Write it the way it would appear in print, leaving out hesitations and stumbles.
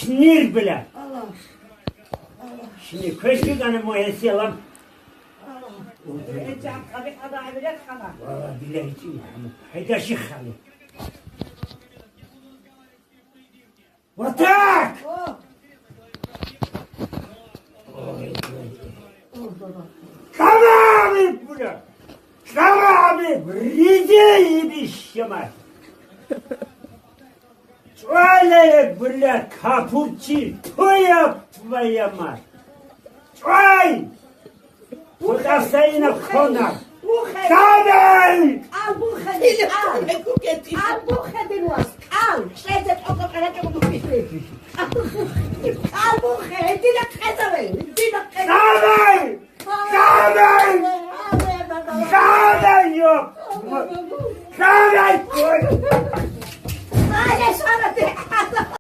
Шнир, бля. Шнир. Көшке моя села. والله بالله هيدا شيخ عليه. Вот так! Камами, бля! Камами! Вреди, ебище мать! Чваляя, бля, капучи, твоя, твоя мать! Чвай! Куда стоит хона? Камай! Камай! Камай! Камай, ёб! Камай!